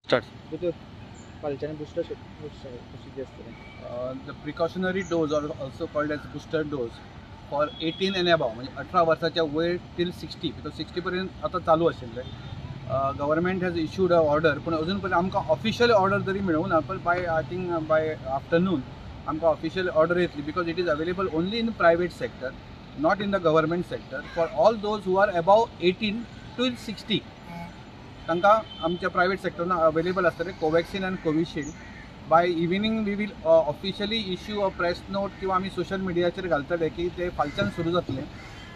Start. फालच्यान booster कशी आसतलें? The precautionary dose or also called as booster dose for 18 and above, म्हणजे 18 वर्साच्या वयर टील 60, because 60 पर्यंत आतां चालू आशिल्लें. Government has issued a order, पूण अजून पर्यंत आमकां ऑफिशियल ऑर्डर तरी मेळूंक ना, पण by I think by afternoon आमकां ऑफिशियल ऑर्डर येतली, because it is available only in private sector, not in the government sector, for all those who are above 18 to 60. तांकां आमच्या प्रायवेट सेक्टरान अवेलेबल आसतलें Covaxin आनी Covishield. By evening we will officially issue a press note किंवा आमी social मिडियाचेर घालतले की ते फालच्यान सुरू जातलें.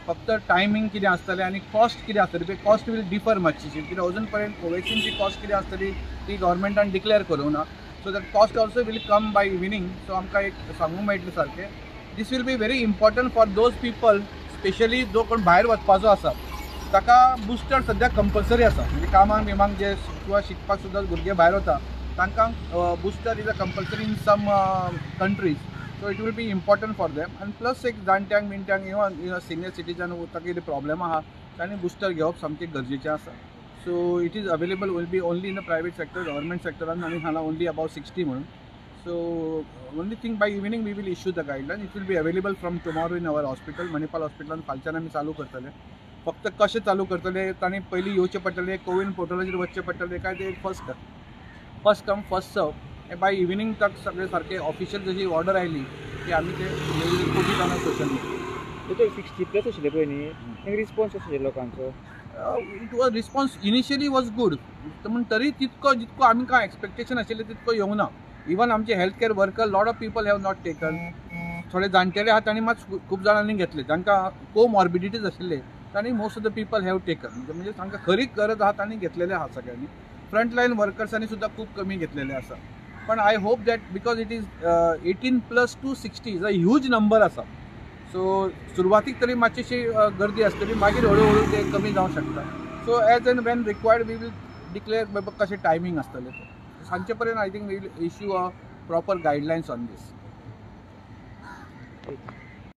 फक्त टायमींग कितें आसतलें आनी कॉस्ट कितें आसतली, कॉस्ट will differ मातशीशी, कित्याक अजून पर्यंत कोवॅक्सिनची कॉस्ट कितें आसतली ती गव्हर्मेंटान डिक्लेअर करूंक ना. So that cost also will come by evening, so आमकां एक सांगूंक मेळटलें सारकें. This will be very important for those people, specially जो कोण भायर वचपाचो आसा ताका बुस्टर सद्या कंपल्सरी आसा. म्हणजे कामाक बिमाक जे किंवा शिकपाक सुद्दां भुरगे भायर वता तांकां booster is a compulsory in some countries, so it will be important for them. आनी प्लस एक जाणट्यांक बिणट्यांक इवन सिनियर सिटीजन ताका कितें प्रॉब्लेम आहा तांणी बुस्टर घेवप सामकें गरजेचें आसा. So it is available will be only in the private sector, government सेक्टरान आनी सांगलां ओन्ली अबाव 60 म्हणून. So only thing, by evening we will issue the guideline. It will be available from tomorrow in our hospital, Manipal हॉस्पिटलान फालच्यान आमी चालू करतले. फक्त कशें चालू करतले, तांणी पयलीं येवचें पडटलें, कोविन पोर्टलाचेर वचचें पडटलें काय ते first come first serve. By evening तक सगळे सारके ऑफिशियल जशी ऑर्डर आयली की आमी ते put it on social media. दोतोर, 60 प्लस आशिल्ले पळय न्ही, तांकां रिस्पॉन्स कसो आशिल्लो लोकांचो? It was response initially was good, पूण तरी तितको जितको आमकां एक्सपेक्टेशन आशिल्लें तितको येवंक ना. इवन आमचे health care worker, lot of people have not taken. थोडे जाणटेले आहा तांणी मात खूब जाणांनी घेतले, जांकां कोमॉर्बिडिटीज आशिल्ले तांणी most of the people have taken. म्हणजे तांकां खरी गरज आहा तांणी घेतलेले आहा सगळ्यांनी. फ्रंटलायन वर्कर्सांनी सुद्दां खूब कमी घेतलेले आसा. पण I hope that because it is 18 plus to 60 is a huge number आसा, सो सुरवातीक तरी मातशीशी गर्दी आसतली, मागीर हळू हळू ते कमी जावंक शकता. So as and when required we will declare बाबा कशें टायमींग आसतलें तें. सांजचे पर्यंत I think we will issue a proper guidelines on this.